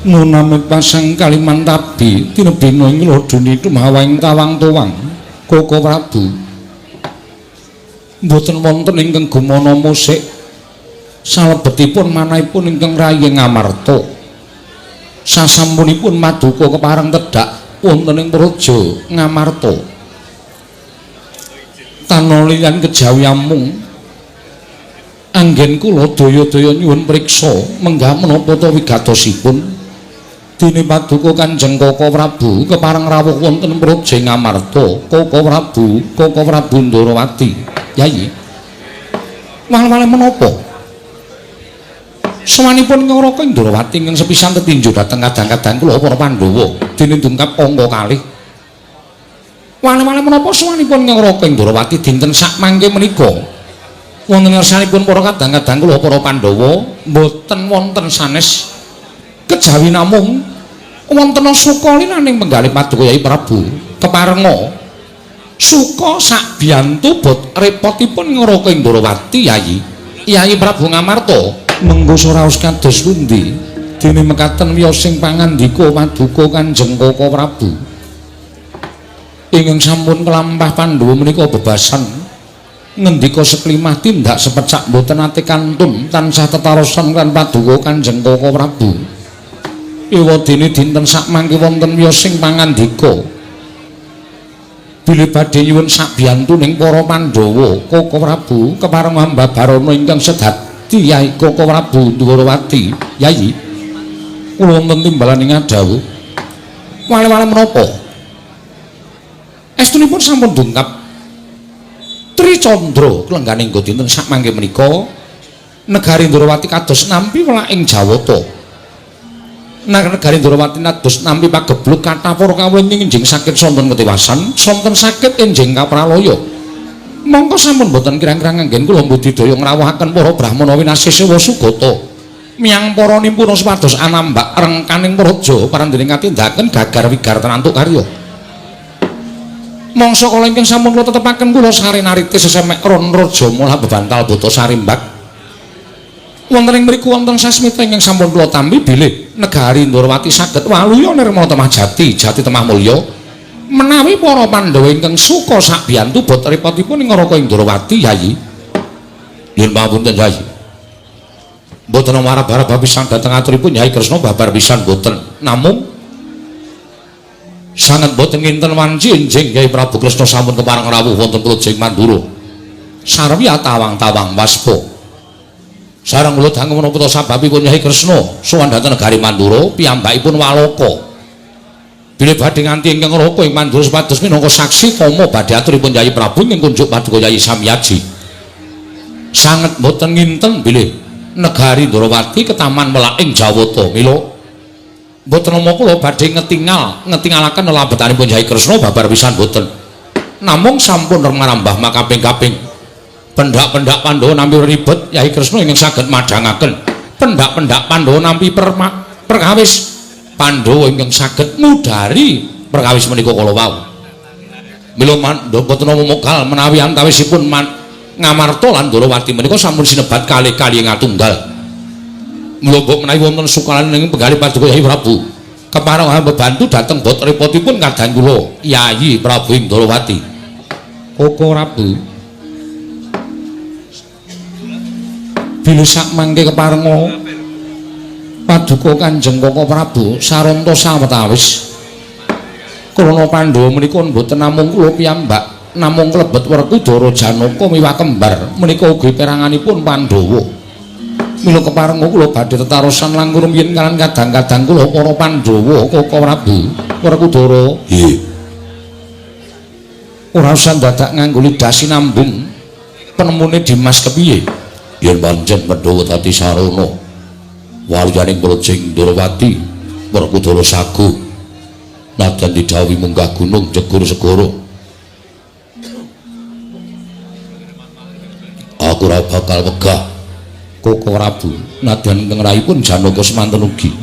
Nunamit pasang Kalimantabi tinebina ing lodoni tumawaing tawang-tuwang Koko Prabu. Mboten wonten ingkang gumana musik salebetipun manahipun ingkang rayi Ngamarta. Sasampunipun maduka kepareng tedhak wonten ing praja Ngamarta. Tanah liyan kejawi amung anggen kula daya-daya nyuwun priksa menggah menapa ta wigatosipun. Dene paduka Kanjeng Koko Prabu kepareng rawuh wonten praja Ngamarta. Koko Prabu, Koko Prabu Ndorowati. Yayi. Wal-wale menapa? Sowanipun Raka Ndorowati ingkang sepisan tetinju dhateng kadang-kadang kula para Pandhawa dene dungkap angka kalih. Wale-wale menapa sowanipun Raka Ndorowati dinten sakmangke menika? Wonten ngersanipun para kadang-kadang kula para Pandhawa mboten wonten sanes kejawi namung wonten suka linaning penggalih paduka Yai Prabu keparenga suka sakbiyantu bot repotipun Raka Ndorowati. Yayi, Yayi Prabu Ngamarta mengko raos kados pundi dene mekaten wiyosing pangandika paduka Kanjeng Koko Prabu ingkang sampun kelampah Pandhawa menika bebasan ngendika seklimah tindak sepecak mboten ate kantun tansah tetarosan kan paduka Kanjeng Koko Prabu. Ewadene dinten sakmangke wonten wiyosing pangandika bilih badhe nyuwun sakbiyantuning para Pandhawa. Koko Prabu kepareng hamba barana ingkang sedati Yai Koko Prabu Ndorowati. Yayi, kula wonten timbalan ing dawuh. Wale-wale menapa? Estunipun sampun dungkap Tricandra klengganing dinten sakmangke menika negari Ndorowati kados nampi welaking Jawata. Negari Ndorowati kados nampi pagebluk kathah para kawula enjing sakit sonten ketiwasan, sonten sakit enjing kapralaya. Mongko sampun boten kirang-kirang anggen kula mbudidaya ngrawuhaken para brahmana winasih sewa sugata. Miyang para nimpuna supados anambak rengkaning praja parandening katindaken gagar wigar tenantuk karya. Mangsa kala ingkang sampun kula tetepaken kula sare narite sesemek ron raja molah bebantal bata sarimbak. Wonten ing mriku wonten sasmita ingkang sampun kula tampi bilih negari Ndorowati saged waluya nirmala temah jati, jati temah mulya. Menawi para Pandhawa ingkang suka sakbiyantu bot repotipun ing Raka Ndorowati. Yayi, nyuwun pangapunten Yayi, mboten marab-arab pisan dhateng aturipun Yai Kresna babar pisan mboten, namung sanget mboten nginten wanci enjing Yai Prabu Kresna sampun kepareng rawuh wonten praja Mandura sarwi atawang-tawang waspa. Sareng kula dangu menapa ta sababipun Yai Kresna sowan dhateng negari Mandura piyambakipun waloka bilih badhe nganti ingkang raka ing Mandura supados minangka saksi tama badhe aturipun Yai Prabu ing kunjuk paduka Yai Samyaji. Sanget mboten nginten bilih negari Ndorowati ketaman melaking Jawata. Mila mboten nama kula badhe ngetingalaken lelabetanipun Yai Kresna babar pisan mboten, namung sampun marambah makaping-kaping pendak-pendak Pandhawa nampi ribet Yai Kresna ingkang saged madhangaken pendak-pendak Pandhawa nampi perkawis Pandhawa ingkang saged ngudari perkawis menika kala wau. Mila mboten namung mokal menawi antawisipun Ngamarta lan Ndorowati menika sampun sinebat kalih-kalih ngatunggal. Mula mbok menawi wonten sukalan ing penggalih paduka Yai Prabu kepareng bebantu dhateng bot repotipun kadang kula Yayi Prabu Ndorowati. Koko Prabu bilih sakmangke keparenga paduka Kanjeng Koko Prabu saranta sawetawis krana Pandhawa menika mboten namung kula piyambak, namung klebet Werkudara, Janaka miwah kembar menika ugi peranganipun Pandhawa. Mila keparenga kula badhe tetarosan langkung rumiyin kaliyan kadang-kadang kula para Pandhawa. Koko Prabu Werkudara, nggih, ora usah dadak nganggo lidah sinambung penemune Dimas kepiye yen pancen Pandhawa dadi sarana waluyaning praja Ndorowati. Werkudara sagu nadyan didhawuhi munggah gunung jegur segara, aku ora bakal wegah. Koko Prabu, nadyan ingkang rahipun Janaka semanten ugi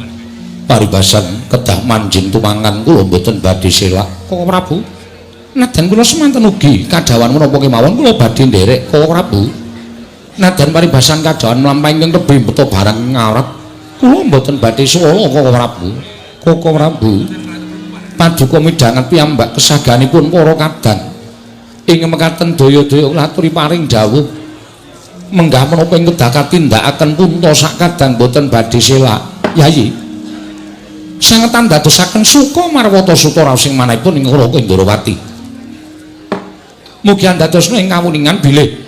paribasan kedah manjing tumangan kula mboten badhe selak. Koko Prabu, nadyan kula semanten ugi kadhawan menapa kemawon kula badhe nderek. Koko Prabu, nadyan paribasan kadhawan mlampah ingkang tebih beto barang ngawrat Kula mboten badhe swala Koko Prabu. Koko Prabu paduka midhanget piyambak kesaganipun para kadang. Ing mekaten daya-daya kula aturi paring dawuh menggah menapa ing kedah katindakaken punta sakadang mboten badhe selak. Yayi sanget andadosaken suka marwata suta raos ing manahipun ing Raka Ndrawati. Mugi andadosna ing kawuningan bilih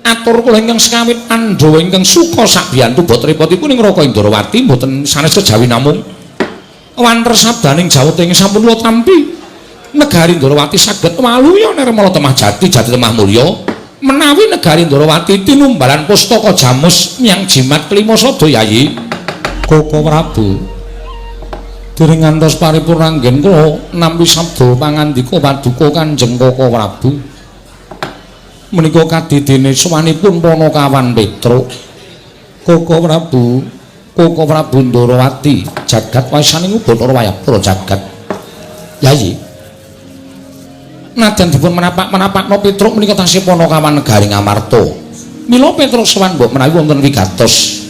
atur kula ingkang sekawit Pandhawa ingkang suka sabiyantu bot repotipun ing Raka Ndrawati mboten sanes kejawi namung wanter sabdaning jawata ing sampun kula tampi negari Ndrawati saged waluya nirmala temah jati jati temah mulya menawi negari Ndrawati tinumbalan pustaka jamus miyang jimat kelima sada. Yayi Koko Prabu dereng ngantos paripurna anggen kula nampi sabda pangandika paduka Kanjeng Koko Prabu menika kadidene sowanipun Panakawan Petruk. Koko Prabu, Koko Prabu Ndrawati jagat wasaning Bathara Wayabara jagat. Yayi nadyan dipun menapak-menapakno Petruk menika tasih Panakawan negari Ngamarta. Mila Petruk sowan mbok menawi wonten wigatos.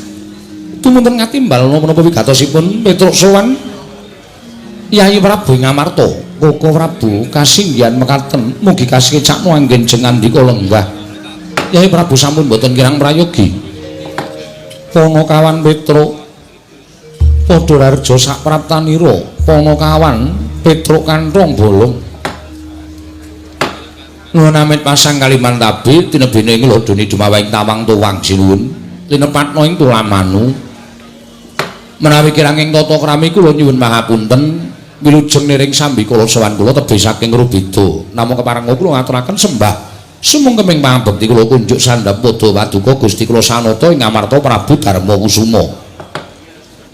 Tumunten ngatimbal menapa wigatosipun Petruk sowan Yayi Prabu Ngamarta. Koko Prabu kasinggihan mekaten mugi kasekecakno anggen jeng ngandika lenggah. Yayi Prabu sampun mboten kirang prayogi. Panakawan Petruk padha rareja sapraptanira. Panakawan Petruk kanthong bolong. Nuwun amit pasang Kalimantabi tinebene ing lodone dumawahing tawang tuwang sinuwun tinepatna ing tulamanu. Menawi kirang ing tata krami kula nyuwun pangapunten. Wilujeng niring sambikala sowan kula tebih saking Rubeda. Namung kepareng kula ngaturaken sembah sumungkeming pangabekti kula kunjuk sandhap padha paduka Gusti kula Sanata ing Ngamarta Prabu Darma Kusuma.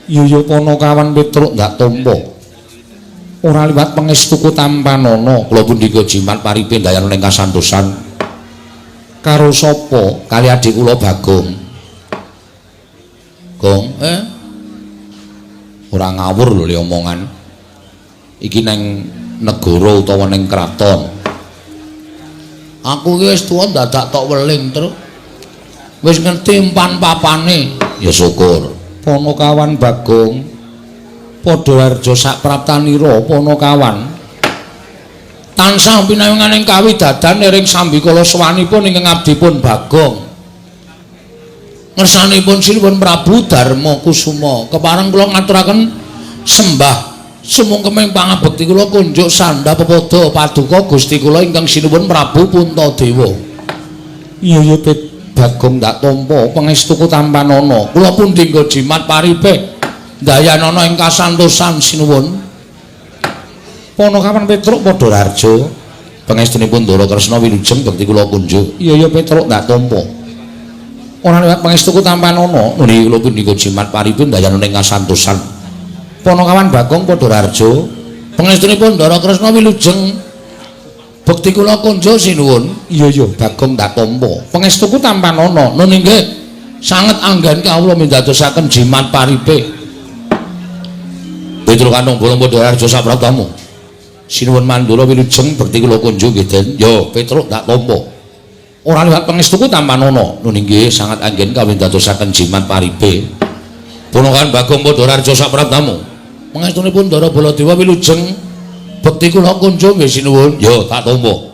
Yuyu Panakawan Petruk ndak tampa. Ora liwat pangestuku tampanana kula pundhika jimat paripe ndayana ing kasantosan. Karo sapa? Kali adik kula Bagong. Gong, Ora ngawur lho le omongan. Iki neng negara utawa neng kraton. Aku iki wis tuwa dadak tok weling, Truk. Wis ngerti empan papane. Ya syukur. Panakawan Bagong padha harja sapraptanira Panakawan tansah pinanganing kawidadan ering sambikala sowanipun ingkang abdipun Bagong. Ngersanipun Sinuwun Prabu Darma Kusuma kepareng kula ngaturaken sembah sumungkeming pangabekti kula kunjuk sandha pepadha paduka Gusti kula ingkang sinuwun Prabu Puntadewa. Iya ya Bagong ndak tampa pangestuku tampanana. Kula pundhingga jimat paripe ndayanana ing kasantosan sinuwun. Panakawan Petruk padha raharja pangestunipun Ndara Kresna wilujeng bekti kula kunjuk. Iya ya Petruk ndak tampa. Ora liwat pangestuku tampanana. Nuni kula pundhingga jimat paripe ndayanana ing kasantosan. Panakawan Bagong padha raharja pangestunipun Ndara Kresna wilujeng bekti kula kunjuk sinuwun. Iya ya Bagong ndak tampa pangestuku tampanana. Nun inggih sanget anggen kawula mindadosaken jimat paripe. Petruk kanthong bolong padha raharja sapraptamu. Sinuwun Mandura wilujeng bekti kula kunjuk nggih Den. Ya Petruk ndak tampa ora liwat pangestuku tampanana. Nun inggih sanget anggen kawula mindadosaken jimat paripe. Panakawan Bagong padha raharja sapraptamu. Pangestunipun Ndara Baladewa wilujeng bekti kula kunjuk nggih sinuwun. Ya tak tampa.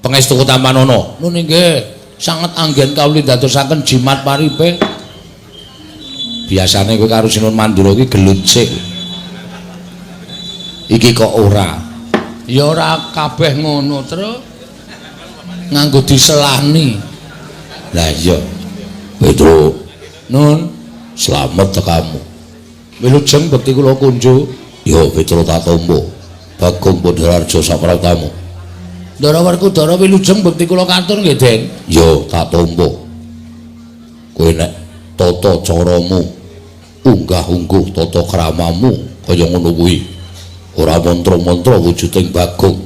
Pangestuku tampanana. Nun inggih sanget anggen kawula ndadosaken jimat paripe. Biasane kowe karo Sinuwun Mandura iki gelut sik. Iki kok ora. Ya ora kabeh ngono, Truk. Nganggo diselani. Lah iya. Petruk. Nun, slamet tekamu. Wilujeng bekti kula kunjuk. Ya Petruk tak tampa. Bagong padha raharja sapraptamu. Ndara Werkudara wilujeng bekti kula katur nggih, Den. Ya tak tampa. Kowe nek tata caramu unggah-ungguh tata kramamu kaya ngono kuwi ora mantra-mantra wujuding Bagong.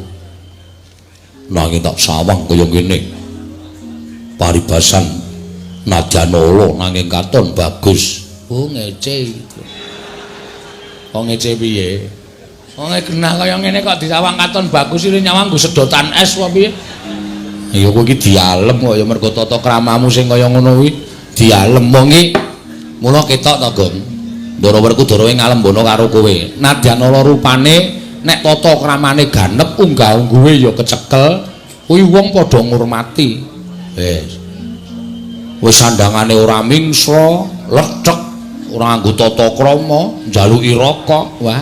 Nanging tak sawang kaya ngene. Paribasan nadyan ala nanging katon bagus. Oh ngece. Kok ngece piye? Wong genah kaya ngene kok disawang katon bagus iki nyawang nggo sedotan es apa piye? Ya kowe iki dialem kok ya mergo tata kramamu sing kaya ngono kuwi dialem wong iki. Mula ketok to, Gong. Ndara Werkudara ngalembana karo kowe. Nadyan ala rupane nek tata kramane ganep unggah-ungguhe ya kecekel, kuwi wong padha ngurmati. Wis. Wis sandangane ora mingsra, lethek, ora nganggo tata krama, njaluki rokok. Wah.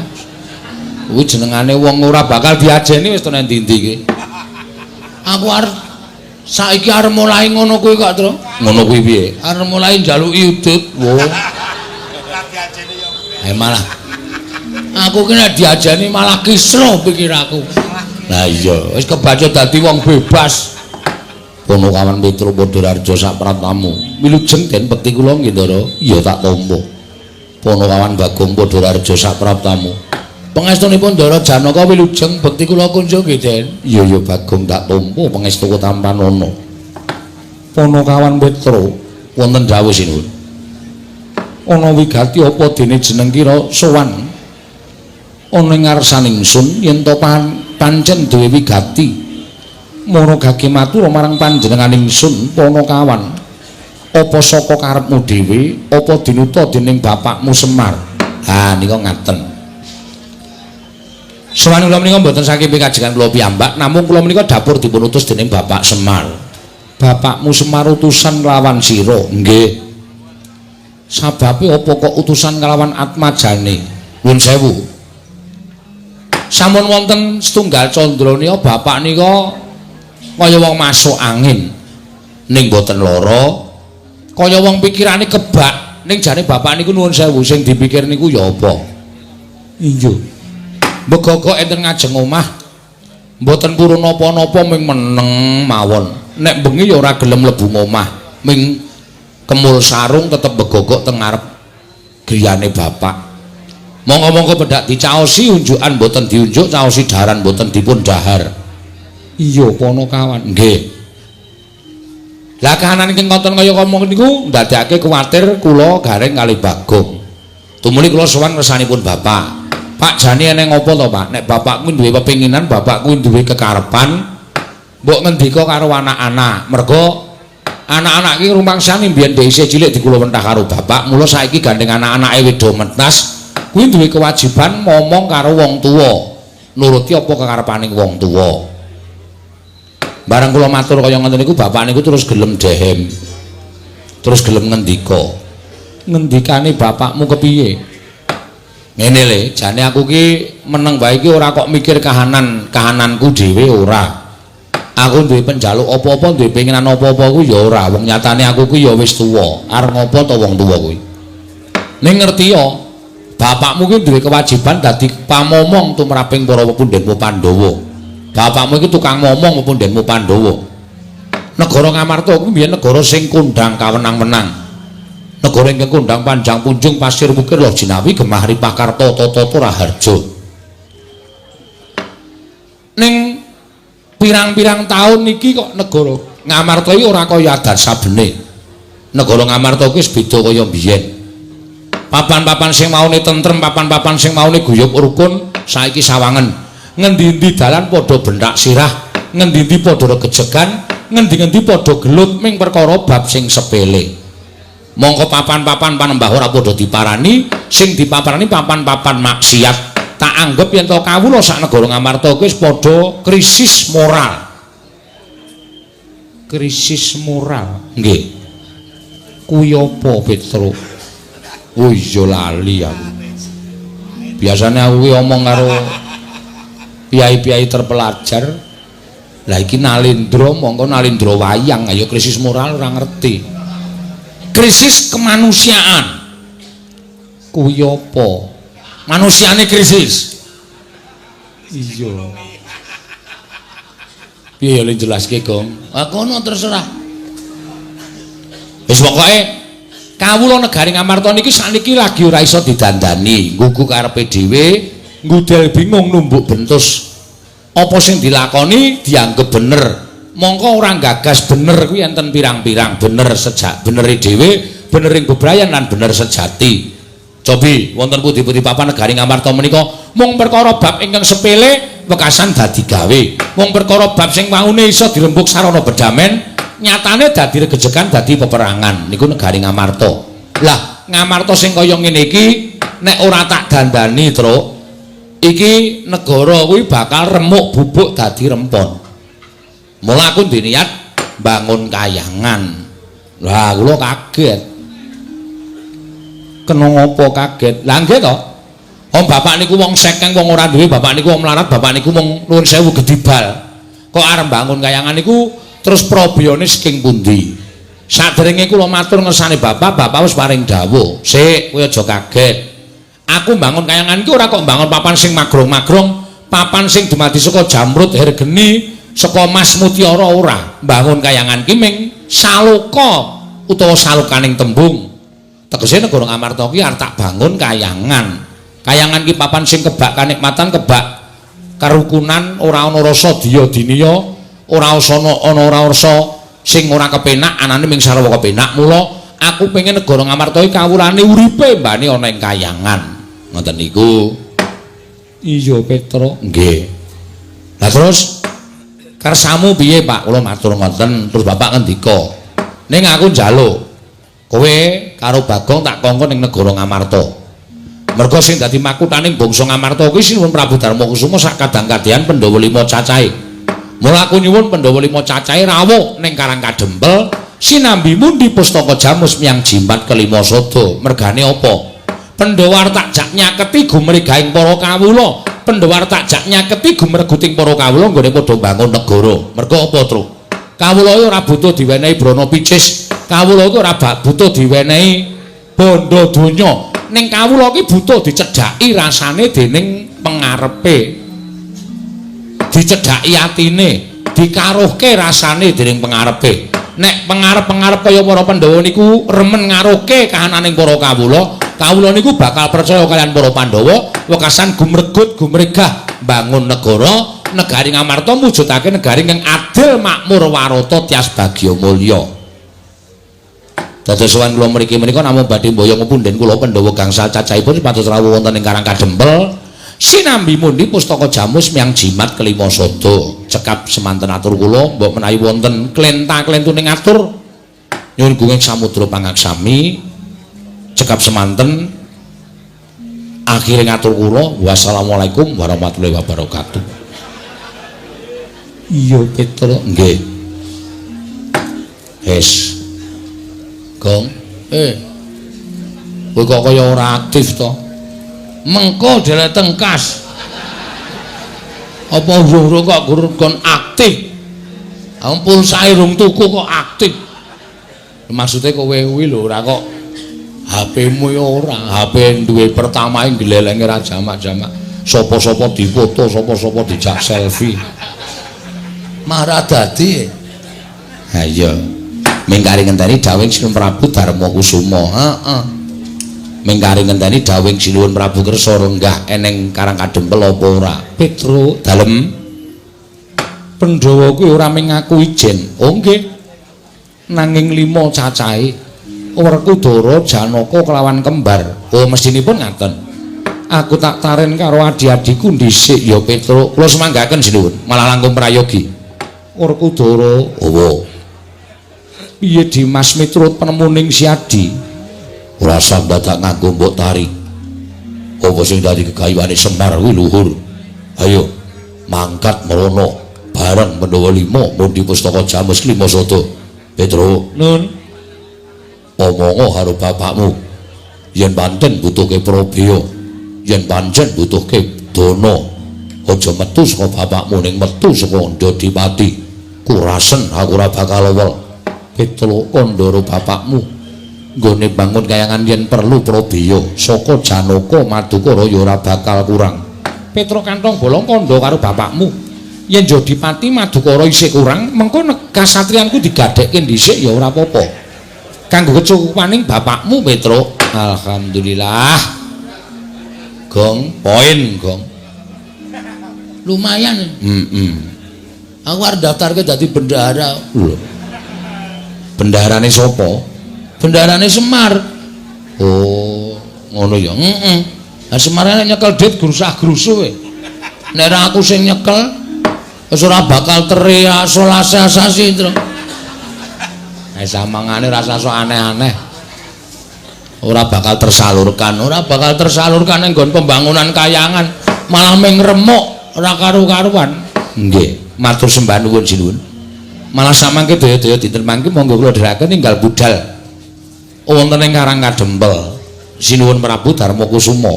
Kuwi jenengane wong ora bakal diajeni wis to nang ndi-ndi iki. Aku arep saiki arep mulai ngono kuwi kok, Tru. Ngono kuwi piye? Arep mulai njaluki udut. Wo. Eh malah aku ki nek diajeni malah kisruh pikiraku. Lah iya, wis kebaca dadi wong bebas. Ponokawan Petro Padhararja sapratamu. Wilujeng den bekti kula nggih, Ndara. Iya tak tampa. Ponokawan Bagong Padhararja sapratamu. Pangestunipun Ndara Janaka wilujeng bekti kula kunjung nggih, Den. Iya ya Bagong tak tampa pangestu tampanana. Ponokawan Petro wonten dawuh sinuwun. Ana wigati apa dene jeneng kira sowan ana ing ngarsaning ingsun yen to pancen duwe wigati mara gage matur marang panjenengan ingsun Ponokawan. Apa saka karepmu dhewe apa dinuta dening bapakmu Semar? Ha nika ngaten. Sowan kula menika mboten saking pikajengan kula piyambak, namung kula menika dapur dipun utus dening Bapak Semar. Bapakmu Semar utusan kelawan sira? Nggih. Sababe apa kok utusan kelawan atmajane? Nuwun sewu. Sampun wonten setunggal candra nika bapak nika kaya wong masuk angin ning mboten lara, kaya wong pikirane kebak ning jane bapak niku nuwun sewu sing dipikir niku ya apa? Iya. Mbegogok enten ngajeng omah mboten purun napa-napa ming meneng mawon. Nek bengi ya ora gelem mlebu omah, ming kemul sarung tetep begogok teng ngarep griyane bapak. Monggo-monggo pedhak dicaosi unjukan mboten diunjuk, caosi daharan mboten dipun dahar. Iya Ponokawan. Nggih. Lah kahanan ingkang ngoten kaya ngomong niku ndadekake kuwatir kula gareng kalih Bagong. Tumuli kula sowan ngersanipun bapak. Pak jane eneng apa to, Pak? Nek bapakku duwe pepinginan, bapakku duwe kekarepan, mbok ngendika karo anak-anak. Mergo anak-anak iki rumangsane mbiyen dhek isih cilik dikula wentah karo bapak, mula saiki gandeng anak-anake wis do mentas, kuwi duwe kewajiban momong karo wong tuwa, nuruti apa kekarepaning wong tuwa. Bareng kula matur kaya ngoten niku bapak niku terus gelem dehem. Terus gelem ngendika. Ngendikane bapakmu kepiye? Ngene le, jane aku ki meneng wae iki ora kok mikir kahanan kahananku dhewe ora. Aku duwe penjaluk apa-apa, duwe penginan apa-apa ku ya ora. Wong nyatane aku ku ya wis tuwa. Arep ngopo to wong tuwa kuwi? Ning ngerti ya, bapakmu ki duwe kewajiban dadi pamomong tumraping para pepundhenmu Pandhawa. Bapakmu iki tukang momong pepundhenmu Pandhawa. Negara Ngamarta kuwi mbiyen negara sing kondhang kawenang-wenang. Negara ingkang kondhang panjang punjung pasir wukir loh jinawi gemah ripah karta tata raharja. Ning pirang-pirang tahun niki kok negara Ngamarta iki ora kaya adat sabene. Negara Ngamarta kuwi wis beda kaya mbiyen. Papan-papan sing maune tentrem, papan-papan sing maune guyub rukun saiki sawangen. Ngendi-endi dalan padha benthak sirah, ngendi-endi padha regejegan, ngendi-endi padha gelut ming perkara bab sing sepele. Mongko papan-papan panembah ora padha diparani, sing dipaparani papan-papan maksiat. Tak anggep yen to kawula sak negara Ngamarta kuwi wis padha krisis moral. Krisis moral. Nggih. Kuwi apa, Petro? Oh iya lali aku. Biasane aku kuwi omong karo piyai-piyai terpelajar. Lah iki Nalendra mongko Nalendra wayang, ayo krisis moral ora ngerti. Krisis kemanusiaan. Kuwi apa? Manusiane krisis. Iya. Piye ya le jelaske, Gong? Ah kono terserah. Wis pokoke kawula negari Ngamarta niki sakniki lagi ora iso didandani, nggugu karepe dhewe, ngudel bingung numbuk bentus. Apa sing dilakoni dianggep bener. Mongko ora gagas bener kuwi enten pirang-pirang, bener sejak benere dhewe, benering bebrayan lan bener sejati. Cobi wonten pundi-pundi papan negari Ngamarta menika mung perkara bab ingkang sepele wekasan dadi gawe. Mung perkara bab sing waune iso dirembug sarana bedamen, nyatane dadi regejegan dadi peperangan. Niku negari Ngamarta. Lah, Ngamarta sing kaya ngene iki Nek ora tak dandani, Truk, iki negara kuwi bakal remuk bubuk dadi rempon. Mula aku ndek niat bangun kayangan. Lah kula kaget. Kena ngopo kaget? Lah nggih to. Om bapak niku wong sekeng, wong ora duwe, bapak niku wong melarat, bapak niku wong nuwun sewu gedibal. Kok arep bangun kayangan niku terus probiyone saking pundi? Saderenge kula matur ngersane bapak, bapak wis paring dawuh. Sik, kowe aja kaget. Aku bangun kayangan iki ora kok bangun papan sing magrong-magrong, papan sing dumadi saka jamrut hergeni, saka mas mutiara ora. Bangun kayangan ki ming saloka utawa salokaning tembung. Tegese negara Ngamarta ki arep tak bangun kayangan. Kayangan ki papan sing kebak kanikmatan, kebak kerukunan, ora ana rasa diya diniya, ora ana ora rasa sing ora kepenak, anane ming sarwa kepenak. Mula aku pengen negara Ngamarta iki kawulane uripe mbane ana ing kayangan. Ngoten niku. Iya, Petro. Nggih. Lah terus kersamu piye, Pak? Kula matur ngoten, terus bapak ngendika, "Ning aku njaluk kowe karo Bagong tak kongkon ning negara Ngamarta." Merga sing dadi makutaning bangsa Ngamarta kuwi Sinuwun Prabu Darma Kusuma sak kadang-kadhean Pandhawa lima cacahe. Mula aku nyuwun Pandhawa lima cacahe rawuh ning Karang Kadempel sinambi mundi pustaka jamus miyang jimat kelima sada. Mergane apa? Pandhawa arep tak jak nyaketi gumregahing para kawula. Pandhawa arep tak jak nyaketi gumreguting para kawula nggone padha bangun negara. Merga apa, Truk? Kawula iki ora butuh diwenehi brana picis. Kawula iki ora butuh diwenehi bondo donya. Ning kawula iki butuh dicedhaki rasane dening pengarepe. Dicedhaki atine, dikaruhke rasane dening pengarepe. Nek pengarep-pengarep kaya para Pandhawa niku remen ngaruhke kahananing para kawula, kawula niku bakal percaya kaliyan para Pandhawa, wekasan gumregut gumregah bangun negara, negari Ngamarta mujudake negari ingkang adil makmur warata tias bagya mulya. Dados sowan kula mriki menika namung badhe mboyong punden kula Pandhawa gangsal cacahipun supados rawuh wonten ing Karang Kadempel sinambi mundi pustaka jamus miyang jimat kelima sada. Cekap semanten atur kula, mbok menawi wonten klenta-klentuning atur nyuwun gunging samudra pangaksami. Cekap semanten akhire ngatur kula, wassalamualaikum warahmatullahi wabarakatuh. Iya, Petro. Nggih. Wis. Gong. Kowe kok kaya ora aktif to? Mengko dhewe tengkas. Apa urung kok kon aktif? Wong pulsae rung tuku kok aktif. Maksude kowe kuwi lho ora kok HP-mu ya ora, HP duwe pertama glelenge ra jamak-jamak. Sapa-sapa difoto, sapa-sapa dijak selfie. Marah dadi. Ha iya. Mingkari ngenteni dawuhing Sinuwun Prabu Darma Kusuma. Heeh. Mingkari ngenteni dawuhing Sinuwun Prabu Kersa renggah eneng Karang Kadempel apa ora? Petro dalem Pandhawa kuwi ora mung ngaku ijen. Oh nggih. Nanging lima cacahe Werkudara, Janaka kelawan kembar. Oh mestinipun ngaten. Aku tak taren karo adi-adiku dhisik ya Petro. Kula semanggaken Sinuwun, malah langkung prayogi. Werkudara, owo. Piye Dimas miturut penemuning si Adi? Ora usah dadak nganggo mbok tari. Apa sing dadi gegayuhane Semar kuwi luhur. Ayo mangkat merono bareng Pandhawa lima mundi pustaka jamus lima sada. Petro, Nun. Omongo karo bapakmu. Yen pancen butuhke probaya, yen pancen butuhke dana, aja metu saka bapakmu ning metu saka Ndodipati. Kurasen aku ora bakal lewel. Petro kandhara bapakmu nggone bangun kayangan yen perlu probaya saka Janaka Madukara ya ora bakal kurang. Petro kantong bolong kandha karo bapakmu. Yen Jodipati Madukara isih kurang, mengko kasatriyanku digadhekke dhisik ya ora apa-apa. Kanggo kecukupaning bapakmu Petro. Alhamdulillah. Gong, poin gong. Lumayan. Heeh. Aku arep daftarke dadi bendahara. Lho. Bendaharane sapa? Bendaharane Semar. Oh, ngono ya. Heeh. Lah Semar nek nyekel dit grusah-grusuh kowe. Nek ora aku sing nyekel wis ora bakal teriasolasi-asasi, Tru. Eh samangane rasa sok aneh-aneh. Ora bakal tersalurkan, ora bakal tersalurkan ning nggon pembangunan kayangan, malah ming remuk ora karu-karuan. Nggih, matur sembah nuwun sinuwun. Malah samangke daya-daya dinten mangke monggo kula dherekaken ninggal budal wonten ing Karang Kadempel. Sinuwun Prabu Darma Kusuma.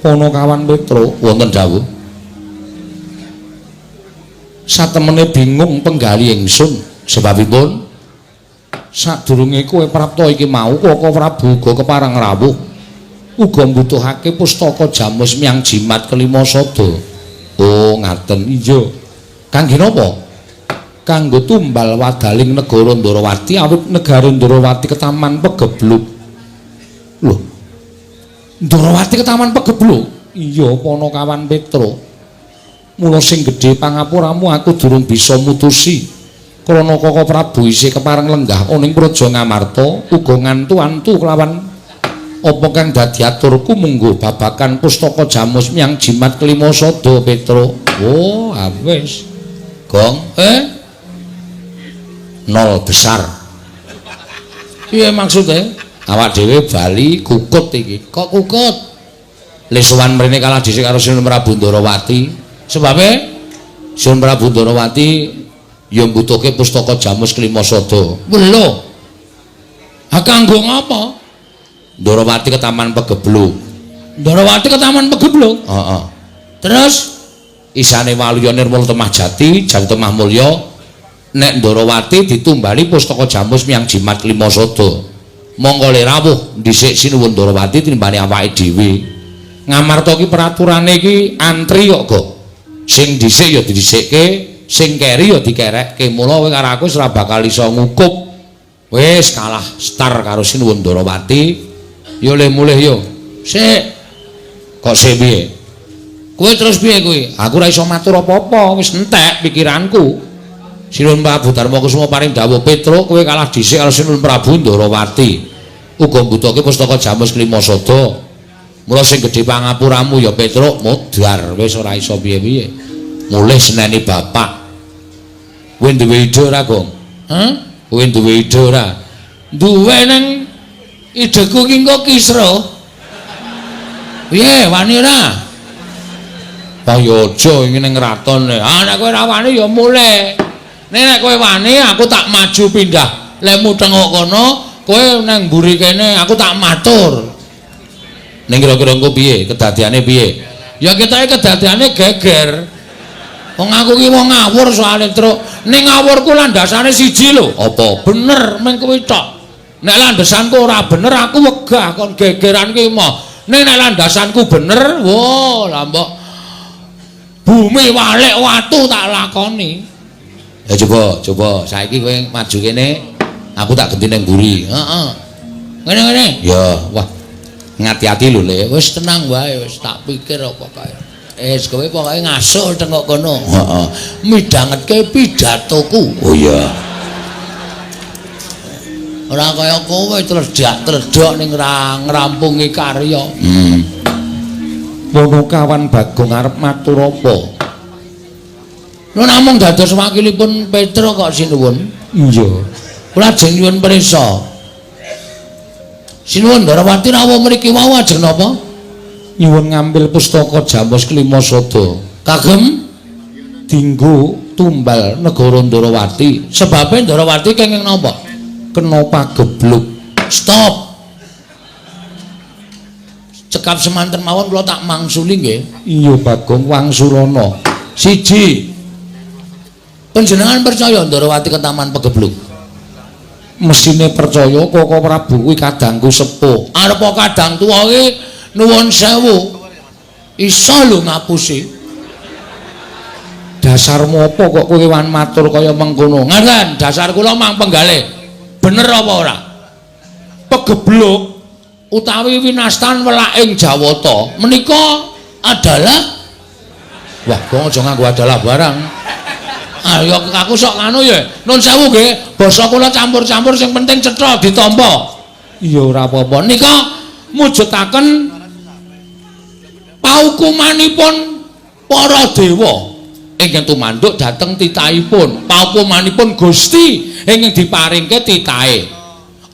Panakawan Petruk wonten dawuh. Satemene bingung penggali ingsun sebabipun sadurunge kowe prapta iki mau Koko Prabu uga kepareng rawuh uga mbutuhake pustaka jamus miang jimat kelima sada. Oh ngaten. Iya. Kangge napa? Kanggo tumbal wadaling negara Ndarawati awit negara Ndarawati ketaman pegebluk. Lho. Ndarawati ketaman pegebluk? Iya Panakawan Petruk. Mula sing gedhe pangapuramu aku durung bisa mutusi. Krana Koko Prabu isih kepareng lenggah ana ing Praja Ngamarta uga ngantu-antu kelawan apa kang dadi aturku munggo babakan pustaka jamus miang jimat kelima sada Petruk. Oh, wis. Gong, nol besar. Piye maksude? Awak dhewe bali kukut iki. Kok kukut? Le sowan mrene kalah dhisik karo Sinuwun Prabu Ndarawati. Sebabe Sinuwun Prabu Ndarawati ya mbutuhke pustaka jamus kelima sada. Lho. Ha kanggo ngapa? Ndarawati ketaman pegebluk. Ndarawati ketaman pegebluk? Heeh. Terus isane Waluya Nirmala Temah Jati, Jati Temah Mulya nek Ndarawati ditumbali pustaka jamus miang jimat kelima sada. Mongko le rawuh dhisik Sinuwun Ndarawati tinimbane awake dhewe. Ngamarta ki peraturane iki antri kok, Gok. Sing dhisik ya didhisikke, sing keri ya dikerekke. Mula kowe karo aku ora bakal iso ngukup. Wis kalah star karo Sinuwun Ndarawati. Yo le mulih yo. Sik. Kok sik piye? Kowe terus piye kowe? Aku ora iso matur apa-apa, wis entek pikiranku. Sinuwun Prabu Darma Kusuma paring dawuh, Petruk kowe kalah dhisik karo Sinuwun Prabu Ndarawati. Uga mbutuhke pustaka jamus kelima sada. Mula sing gedhe pangapuramu ya Petruk modar, wis ora iso piye-piye. Mulih seneni bapak. Kowe duwe ide ora, Gong? Hah? Kowe duwe ide ora? Duwe nang ideku ki engko kisruh. Piye, wani ora? Wah ya aja iki ning kraton. Ah nek kowe ora wani ya mulih. Nek kowe wani aku tak maju pindah. Lemu tengok kono, kowe nang mburi kene aku tak matur. Ning kira-kira engko piye? Kedadiane piye? Ya ketoke kedadiane geger. Wong aku ki wong ngawur soalé, Truk. Ning ngawurku landasane siji lho. Apa? Bener meng kuwi tok. Nek landasanku ora bener aku wegah kon gegeran ki moh. Ning nek landasanku bener, wah lah mbok bumi walik watu tak lakoni. Ya coba, coba saiki kowe maju kene, aku tak genti ning mburi. Heeh. Ngene-ngene. Ya, wah. Ngati-ati lho, Le. Wis tenang wae, wis tak pikir apa kae. Wis kowe pokoke ngasul tengok kono. Heeh. Midhangetke pidatoku. Oh iya. Ora kaya kowe tledak-tledok ning ngrampungi karya. Panakawan Bagong arep matur apa? Lho namung dados wakilipun Petruk kok sinuwun. Iya. Kula ajeng nyuwun prisa. Sinuwun Ndarawati rawuh mriki wau ajeng napa? Nyuwun ngambil pustaka jamus kelima sada. Kagem dinggo tumbal negara Ndarawati. Sebabe Ndarawati kenging napa? Kena pagebluk. Stop. Cekap semanten mawon kula tak mangsuli nggih. Iya Bagong wangsulana. Siji. Panjenengan percaya Ndarawati ketaman pegebluk? Mesine percaya Koko Prabu kuwi kadangku sepuh. Arep kadang tuwa ki nuwun sewu. Iso lho ngapusi. Dasarmu apa kok kowe wan matur kaya mengkono? Ngaten, dasar kula mang penggalih. Bener apa ora? Pegebluk utawi winastan welaking Jawata menika adalah wah, kok aja nganggo adalah barang. Ayo aku sok nganu ya. Nun sewu nggih, basa kula campur-campur sing penting cetha ditampa. Iya ora apa-apa. Nika mujudaken paukumanipun para dewa ingkang tumanduk dhateng titahipun. Paukumanipun Gusti ingkang diparingke titahe.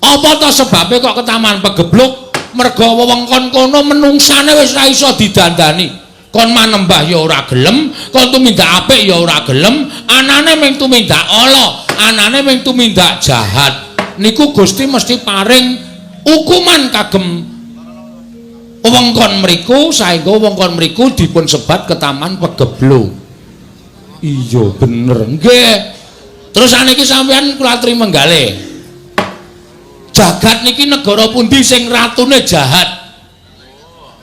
Apa ta sebabe kok ketaman pegebluk? Merga wewengkon kono menungsane wis ora iso didandani. Kon manembah ya ora gelem, kon tumindak apik ya ora gelem, anane mung tumindak ala, anane mung tumindak jahat. Niku Gusti mesti paring hukuman kagem wewengkon mriku saengga wewengkon mriku dipun sebat ketaman Pegebluk. Iya bener. Nggih. Terus saniki sampeyan kula aturi menggale. Jagat niki negara pundi sing ratune jahat?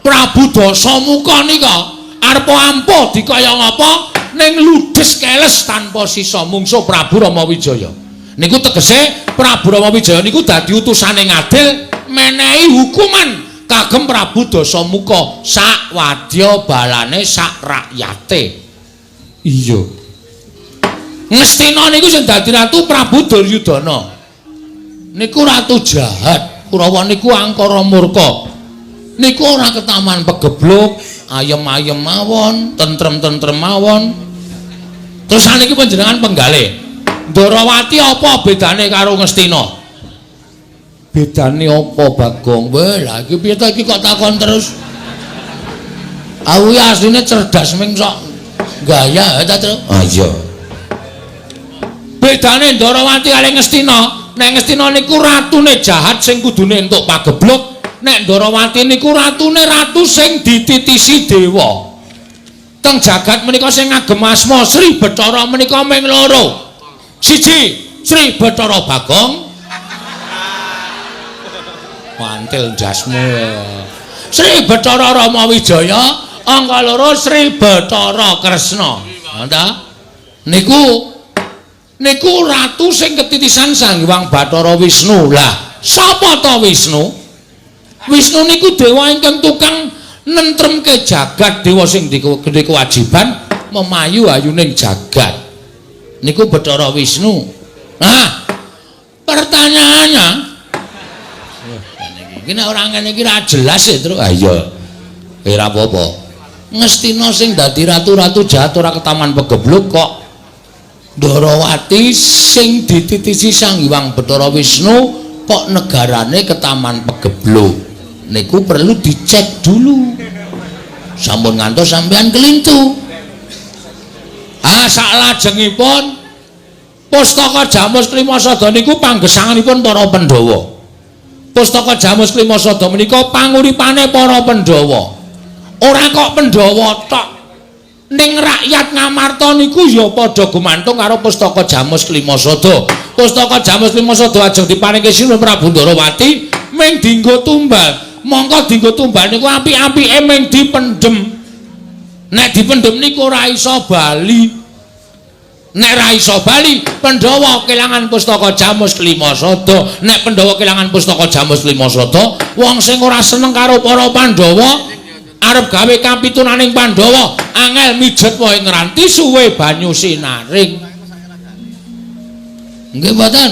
Prabu Dasamuka nika arep ampuh dikaya ngapa ning ludes keles tanpa sisa mungsuh Prabu Rama Wijaya. Niku tegese Prabu Rama Wijaya niku dadi utusane ngadil menehi hukuman kagem Prabu Dasamuka sak wadya balane sak rakyate. Iya. Ngastina niku sing dadi ratu Prabu Duryudana. Niku ratu jahat, Kurawa niku angkara murka. Niku ora ketaman pegebluk, ayem-ayem mawon, tentrem-tentrem mawon. Terus saniki panjenengan penggalih. Ndorowati apa bedane karo Ngastina? Bedane apa, Bagong? Weh, lha iki piye to iki kok takon terus? Aku ya asline cerdas ming sok gaya ta, Tru? Ah iya. Bedane Ndorowati karo Ngastina, nek Ngastina niku ratune jahat sing kudune entuk pagebluk, nek Ndorowati niku ratune ratu sing dititisi dewa. Teng jagat menika sing ngagem asma Sri Bathara menika ming loro. Siji, Sri Bathara Bagong. Mantil jasmu. Sri Bathara Rama Wijaya, angka loro Sri Bathara Kresna. Ngoten. Niku ratu sing ketitisan Sang Hyang Bathara Wisnu. Lah, sapa ta Wisnu? Wisnu niku dewa ingkang tukang nentremke jagat, dewa sing gede kewajiban memayu ayuning jagat. Niku Bathara Wisnu. Nah, pertanyaannya, iki nek ora ngene iki ra jelas ya, Tru. Ah iya. Ora apa-apa. Ngastina sing dadi ratu-ratu jahat ora ketaman pegebluk kok Ndorowati sing dititisi Sang Hyang Bathara Wisnu kok negarane ketaman pegebluk. Niku perlu dicek dulu. Sampun ngantos sampean kelintu. Ah saklajengipun Pustaka Jamus Klimasada niku panggesanganipun para Pandhawa. Pustaka Jamus Klimasada menika panguripane para Pandhawa. Ora kok Pandhawa tok. Ning rakyat Ngamarta niku ya padha gumantung karo Pustaka Jamus Klimasada. Pustaka Jamus Klimasada ajeng diparingke Sinuwun Prabu Ndorowati ming dienggo tumbal. Mongko dienggo tumbal niku apik-apike ming dipendhem. Nek dipendhem niku ora iso bali. Nek ra iso bali, Pandhawa kelangan Pustaka Jamus Klimasada. Nek Pandhawa kelangan Pustaka Jamus Klimasada, wong sing ora seneng karo para Pandhawa arep gawe kapitunaning Pandhawa, angel mijet wae ngranti suwe banyu sinaring. Nggih mboten?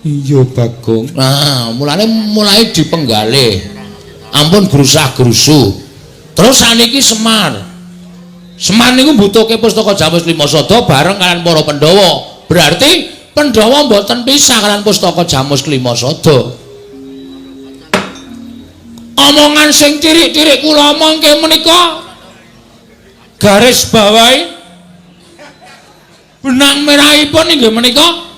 Iya, Bagong. Nah, mulane mulai dipenggalih. Ampun grusah-grusu. Terus saniki Semar. Semar niku mbutuhke Pustaka Jamus Klimasada bareng kalian para Pandhawa. Berarti Pandhawa mboten pisah kalian Pustaka Jamus Klimasada. Omongan sing cirik-cirik kula omongke menika garis bawahi benang merahipun inggih menika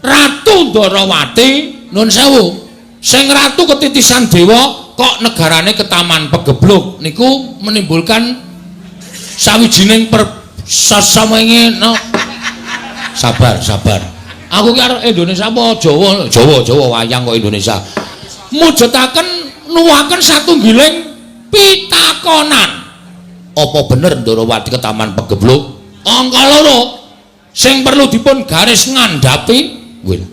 Ratu Ndorowati, nun sewu, sing ratu ketitisan dewa kok negarane ketaman pegebluk niku menimbulkan sawijining sasamenge no. Sabar, sabar. Aku ki arep Indonesia apa Jawa? Jawa, Jawa wayang kok Indonesia. Mujudaken nuwuhaken satunggiling pitakonan. Apa bener Ndorowati ketaman pegebluk? Angka loro sing perlu dipun garis ngandhapi, wih.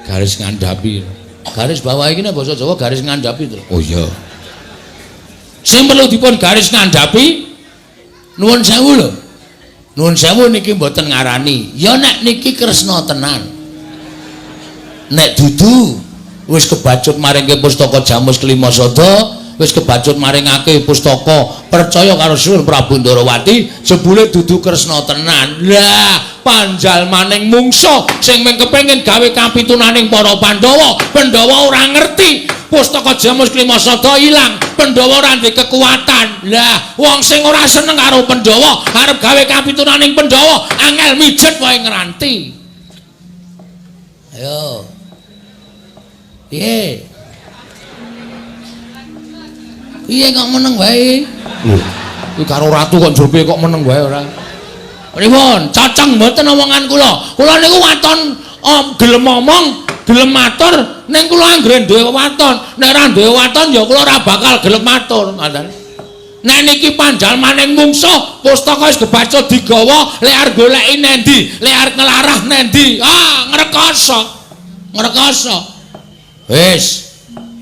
Garis ngandhapi. Garis bawah iki nek basa Jawa garis ngandhapi to. Oh iya. Sing perlu dipun garis ngandhapi nuwun sewu lho. Nuwun sewu niki mboten ngarani. Ya nek niki Kresna tenan. Nek dudu wis kebacut maringke pustaka Jamus Klimasada, wis kebacut maringake pustaka percaya karo Sinuwun Prabu Ndorowati, jebule dudu Kresna tenan. Lah, Panjalmaning mungsuh sing mung kepengin gawe kapitunaning para Pandhawa. Pandhawa ora ngerti pustaka Jamus Klimasada ilang, Pandhawa ora ndek kekuatan. Lah, wong sing ora seneng karo Pandhawa arep gawe kapitunaning Pandhawa, angel mijet wae ngranti. Ayo. Piye? Piye kok meneng wae? Lho, iki karo ratu kok njur piye kok meneng wae ora? Pripun? Cocok mboten omongan kula. Kula niku waton gelem omong, gelem matur, ning kula anggere duwe waton. Nek ora duwe waton ya kula ora bakal gelem matur, ngoten. Nek niki panjalmaning mungsuh, pustaka wis kebaca digawa, lek arep goleki nendi, lek arep nglarah nendi. Ah, ngrekoso. Ngrekoso. Wis.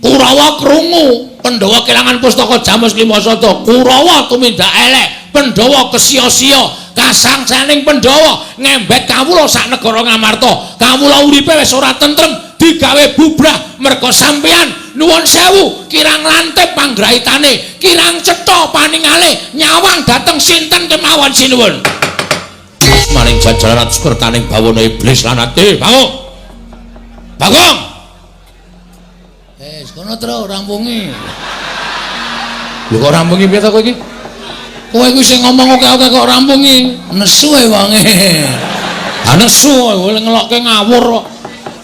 Kurawa krungu, Pandhawa kelangan pustaka Jamus Klimasada. Kurawa tumindak elek, Pandhawa kesia-sia. Kasangsaning Pandhawa ngembet kawula sak negara Ngamarta. Kawula uripe wis ora tentrem, digawe bubrah merga sampeyan. Nuwun sewu, kirang lantip panggraitane, kirang cetha paningale, nyawang dateng sinten kemawon sinuwun. Maring jajaran kertaning bawana iblis lan ati. Bagong. Bagong. Wis kono tro rampungi. Lho kok rampungi piye to kowe iki? Kowe kuwi sing ngomong oke-oke kok rampungi. Nesu e wonge. Ha nesu kowe ngelokke ngawur kok.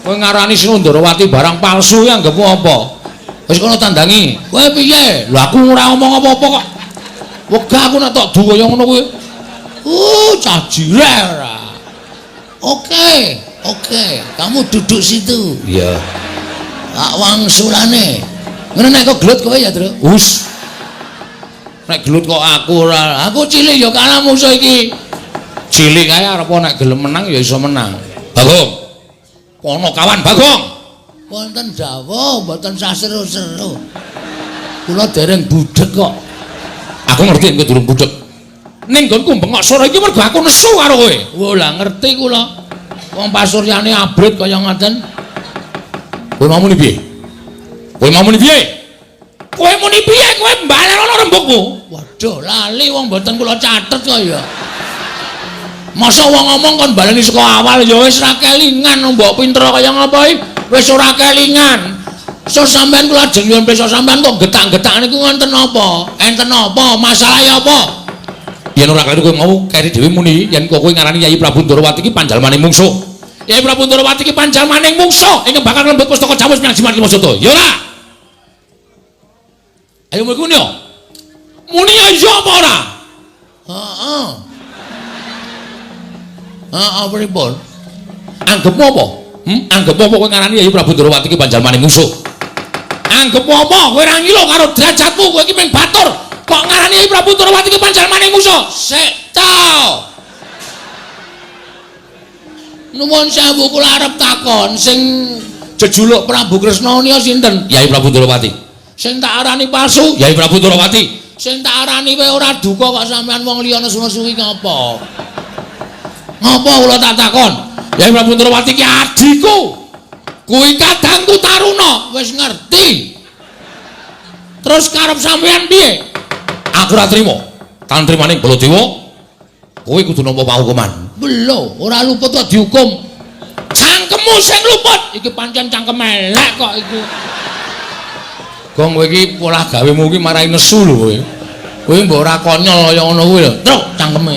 Kowe ngarani Sinundarawati barang palsu ya anggepmu apa? Wis kono tandangi. Kowe piye? Lho aku ora ngomong apa-apa kok. Wegah aku nek tok du kaya ngono kuwi. Cah jireh ora. Oke, oke, kamu duduk situ. Iya. Tak wangsulane. Ngono nek kok gelut kowe ya, Tru. Us. Nek gelut kok aku ora. Aku cilik ya kalah musuh iki. Cilik kae arep nek gelem menang ya iso menang. Bagong. Kono kawan Bagong. Wonten dawuh mboten sah seru-seru. Kula dereng budheg kok. Aku ngerti nek durung budheg. Ning nggonku bengok sore iki mergo aku nesu karo kowe. Wo lah ngerti kula. Wong pasuryane abrit kaya ngoten. Kowe mau muni piye? Kowe mau muni piye? Kowe muni piye? Kowe mbalenono rembugmu. Waduh, lali wong mboten kula catet kok ya. Masa wong ngomong kon baleni saka awal ya wis ra kelingan mbok pinter kaya ngapa iki? Wis ora kelingan. So sampean kula ajeng nyuwun pirsa sampean kok getak-getak niku wonten napa? Enten napa? Masalahe apa? Yen ora kleru kowe mau keri dhewe muni yen kok kowe ngarani Yayi Prabu Ndorowati iki panjalmaning mungsuh. Yayi Prabu Ndorowati iki panjalmaning mungsuh ingkang bakal nglembut pustaka Jamus menyang Jimat Klimasada. Ya ora? Ayo muni yo. Muni ya apa ora? Heeh. Heeh, pripun? Anggepmu apa? Anggepmu apa kowe ngarani Yayi Prabu Ndorowati iki panjalmaning mungsuh? Anggepmu apa? Kowe ora ngilo karo derajatmu, kowe iki mung batur. Kok ngarani Yayi Prabu Ndorowati iki panjalmaning mungsuh? Sik to. Nuwun sewu kula arep takon sing jejuluk Prabu Kresna nika sinten? Yayi Prabu Ndorowati. Sing tak arani palsu? Yayi Prabu Ndorowati. Sing tak arani kowe ora duka kok sampean wong liya nesu-nesu iki ngapa? Ngapa kula tak takon? Yayi Prabu Ndorowati ki adhiku. Kuwi kadangku Taruna, wis ngerti. Terus karep sampean piye? Aku ora trima. Tan trimaning Baladewa, kowe kudu nampa pahukuman. Lho, ora luput kok dihukum. Cangkemmu sing luput. Iki pancen cangkem elek kok iki. Gong kowe iki polah gawemu iki marai nesu lho kowe. Kowe mbok ora konyol kaya ngono kuwi lho. Truk cangkeme.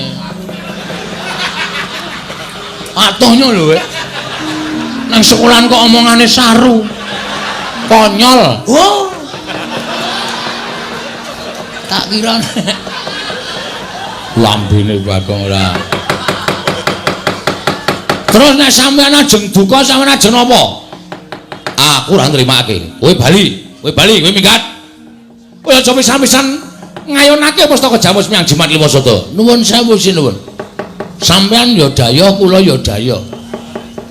Atohnya lho kowe. Nang sekolahan kok omongane saru. Konyol. Oh. Tak kira lambene Bagong ora. Terus nek sampean ajeng duka sampean ajeng napa? Aku ora nrimake. Kowe bali, kowe bali, kowe minggat. Kowe aja pisan-pisan ngayonake pustaka Jamus menyang Jimat Klimasada. Nuwun sewu sinuwun. Sampean ya daya, kula ya daya.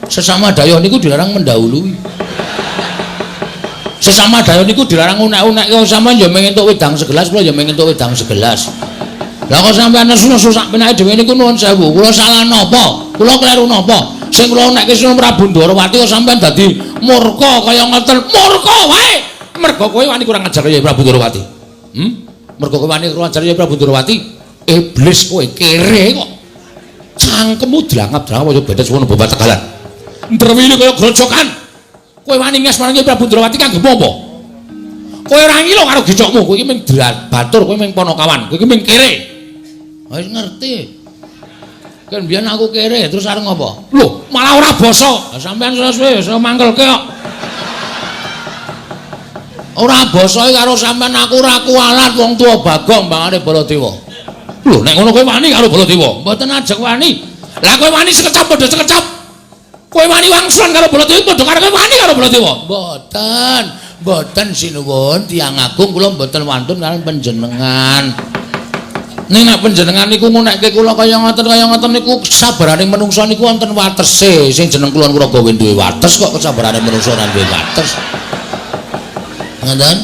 Sesama daya niku dilarang mendahului. Sesama daya niku dilarang unek-unek. Kok sampean ya mung entuk wedang segelas, kula ya mung entuk wedang segelas. Lah kok sampean nesu-nesu sak penake dhewe niku nuwun sewu. Kula salah napa? Kula kleru napa? Sing kula unekke Sunan Prabu Ndorowati kok sampean dadi murka kaya ngoten. Murka wae. Mergo kowe wani kurang ajar ya Prabu Ndorowati. Mergo kowe wani kurang ajar ya Prabu Ndorowati. Iblis kowe kere kok. Cangkemmu drangap-drangap kaya bedes wono babat tegalan. Ndrewili kaya grojokan. Kowe wani nges marang Prabu Ndrawati kanggo apa? Kowe ora ngilo karo gecokmu, kowe iki mung batur, kowe mung ponokawan, kowe iki mung kere. Wis ngerti. Kan biyen aku kere, terus arep ngopo? Lho, malah ora basa. Lah sampean suwe-suwe iso mangkelke kok. Ora basa karo sampean aku ora kualat wong tuwa Bagong mbangane Baladewa. Lho, nek ngono kowe wani karo Baladewa? Mboten ajeg wani. Lah kowe wani sekecap padha sekecap. Kowe wani wangsulan karo Baladewa padha karo kowe wani karo Baladewa? Mboten. Mboten sinuwun tiyang agung kula mboten wantun kaliyan panjenengan. Ning nek panjenengan niku ngunekke kula kaya ngoten niku kesabarane menungsa niku wonten watese. Sing jeneng kula Kuraga duwe wates kok kesabarane menungsa ora duwe wates. Ngoten?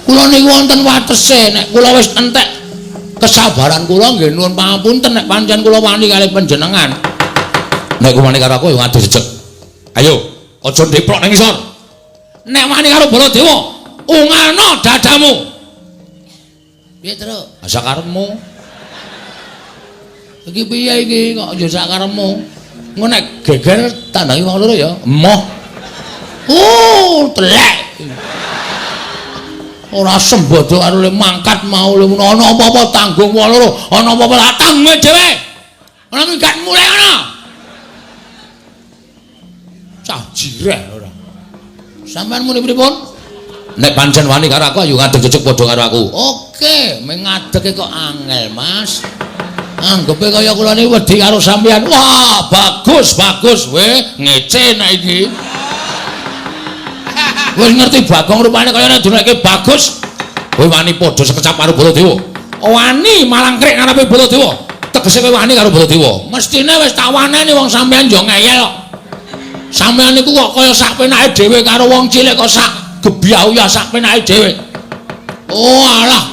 Kula niku wonten watese. Nek kula wis entek kesabaran kula nggih nuwun pangapunten nek pancen kula wani kalih panjenengan. Nek wani karo aku ya ngadeg jejeg. Ayo, aja ndeprok nang isor. Nek wani karo Baladewa, ungalno dadamu. Piye, Truk? Sakarepmu. Iki piye iki kok ya sakarepmu? Engko nek geger tandangi wong loro ya. Emoh. Oh, telek. Ora sembodo karo le mangkat mau le ana apa-apa tanggung wong loro, ana apa-apa tak tanggung dhewe. Ana minggat mulai ana. Cah jireh ora. Sampeyan muni pripun? Nek pancen wani karo aku ayo ngadeg jejeg padha karo aku. Oke, meng ngadege kok angel, Mas. Anggepe kaya kula niki wedi karo sampeyan. Wah, bagus, bagus. Weh, ngece nek iki. Wis ngerti Bagong rupane kaya nek duneke bagus. Kowe wani padha sekecap karo Baladewa. Wani malangkrik ngarepe Baladewa. Tegese kowe wani karo Baladewa. Mestine wis tak waneni wong sampeyan yo ngeyel kok. Sampeyan niku kok kaya sak penake dhewe karo wong cilik kok sak gebyah sak penake dhewe. Oh alah,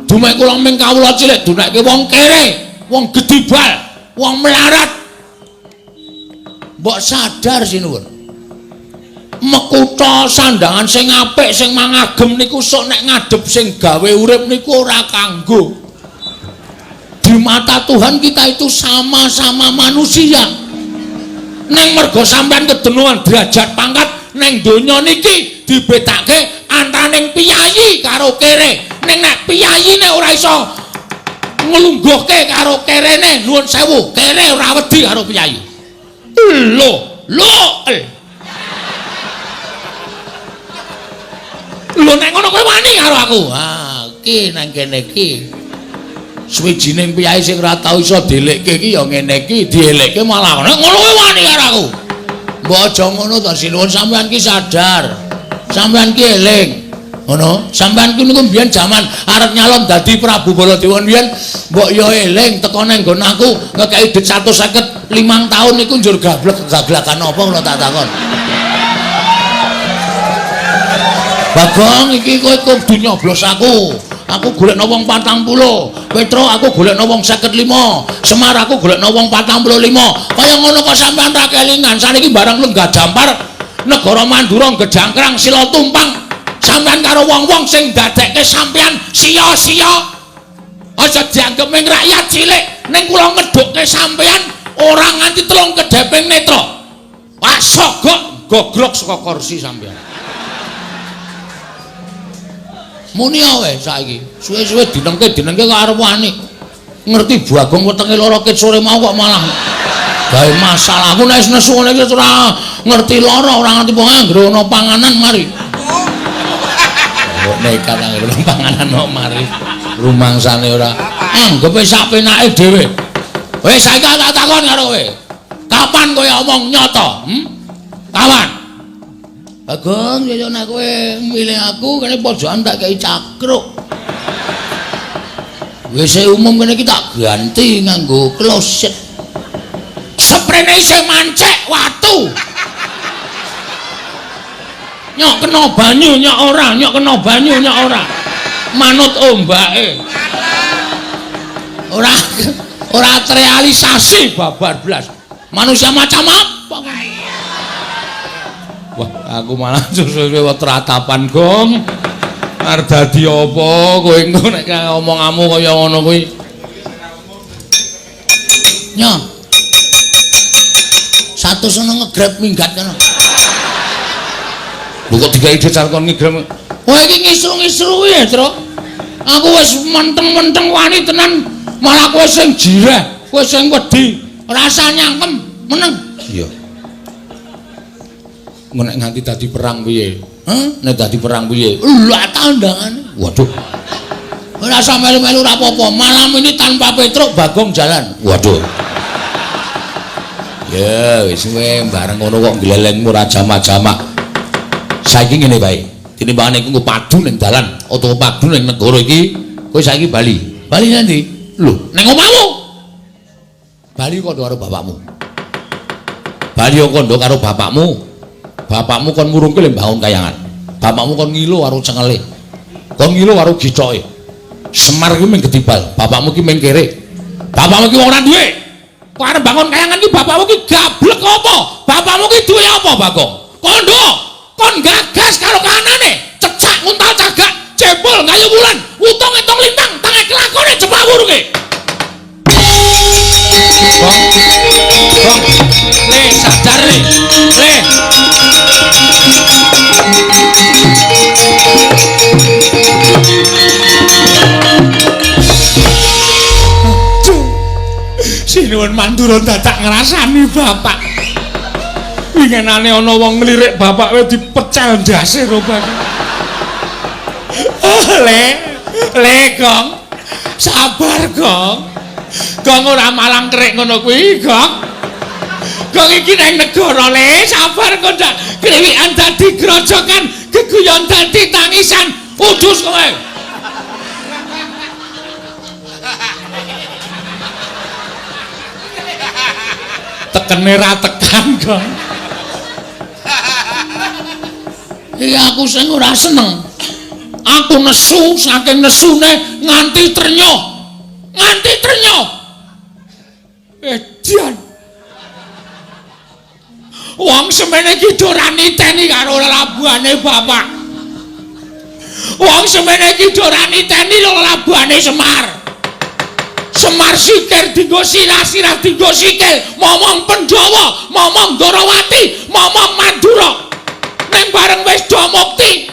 dumek kula ming kawula cilik dunekke wong kere, wong gedibal, wong melarat. Mbok sadar sinuwun. Mekutha sandangan sing apik sing mangagem niku sok nek ngadhep sing gawe urip niku ora kanggo. Di mata Tuhan kita itu sama-sama manusia. Neng mergo sampean kedenuan derajat pangkat neng donya niki dibedake antaraning piyayi karo kere. Ning nek piyayine ora iso nglungguhke karo kerene, nuwun sewu, kere ora wedi karo piyayi. Lho, lho. Lho nek ngono kowe wani karo aku. Ha, iki nang kene iki. Suwijining piyayi sing ora tau iso dielekke iki ya ngene iki, dielekke malah nek ngono kowe wani karo aku. Mbok aja ngono to sinuwun, sampean ki sadar. Sampean ki eling. Ngono, sampean ki niku mbiyen jaman arep nyalon dadi Prabu Baladewa mbiyen mbok ya eling teko nang nggon aku ngekeki dhuwit 155 taun niku njur gablek-gablakan apa kula tak takon. Bagong iki kowe kudu nyoblos aku. Aku golekno wong 40. Petro aku golekno wong 55. Semar aku golekno wong 45. Kaya ngono kok sampean ra kelingan. Saniki barang lenggah dampar negara Mandura gejangkrang sila tumpang. Sampean karo wong-wong sing ndadekke sampean sia-sia. Aja dianggep ming rakyat cilik, ning kula ngedhukke sampean ora nganti telung kedheping netra. Wah, sogok gogrok saka kursi sampean. Muni wae saiki. Suwe-suwe dinengke-dinengke kok arep wani. Ngerti Bagong wetenge lara ket sore mau kok malah gawe masalah. Aku nek nesu ngene iki ora ngerti lara, ora ngerti wong anggere ana panganan mari. Kok nekat anggere ana panganan kok mari. Rumangsane ora. Anggepe sak penake dhewe. Wis saiki tak takon karo kowe. Kapan kowe omong nyata? Kapan? Bagong, ya nek kowe milih aku kene pojokan tak kei cakruk. WC umum kene iki tak ganti nganggo kloset. Seprene isih mancek watu. Nyok kena banyu nyok ora, nyok kena banyu nyok ora. Manut ombake. Ora ora terrealisasi babar blas. Manusia macam apa? Wah, aku malah suwe-suwe ratapan, Gong. Arep dadi apa kowe engko nek omonganmu kaya ngono kuwi. Nyo. 100 ono ngegrab minggat kono. Lho kok digawe dhuwit kon ngegrab. Wah iki ngisru-ngisru ya, Truk. Aku wis menteng-menteng wani tenan, malah kowe sing jireh, kowe sing wedi, rasa nyangkem, meneng. Iya. Nek nganti dadi perang piye? Hah? Nek dadi perang piye? Lah tandangane. Waduh. Ora usah melu-melu ora apa-apa. Malam ini tanpa Petruk Bagong jalan. Waduh. Ya wis kowe bareng ngono kok glelengmu ora jamak-jamak. Saiki ngene bae. Tinimbangane iku padu ning dalan utawa padu ning negara iki, kowe saiki bali. Bali nanti? Lho, ning omahmu. Bali kandha karo bapakmu. Bali kandha karo bapakmu. Bapakmu kon murungke le mbangun kayangan. Bapakmu kon ngilo karo cengele. Kon ngilo karo gicoke. Semar ki mung gedibal, bapakmu ki mung kere. Bapakmu ki wong ora duwe. Kok arep bangun kayangan ki bapakmu ki gablek apa? Bapakmu ki duwe apa, Bagong? Kondo, kon gagas karo kahanane, cecak nguntal cagak, jebol ngayu wulan, utung entung lintang, tange kelakone jepak wurunge. Bong. Bong. Le sadar le. Le. Sinuwun Mandura dadak ngrasani bapak. Wingenane ana wong nglirik bapak wis dipecel ndase rupane. Le, le Gong. Sabar Gong. Gong ora malang kerik ngono kuwi, Gong. Gong iki nang negara le, sabar kok ndak kriwikan dadi grojokan, geguyon dadi tangisan. Udus kowe. Tekene ra tekan, Gong. Iki aku sing ora seneng. Aku nesu saking nesune nganti trenyoh. Nganti trenyoh. Edan. Wong semene iki do ora niteni karo lelabuhane bapak. Wong semene iki do ora niteni lelabuhane Semar. Semar sikir dinggo sirah, sirah dinggo sikil, momong Pandhawa, momong Ndorowati, momong Mandura. Ning bareng wis do mukti,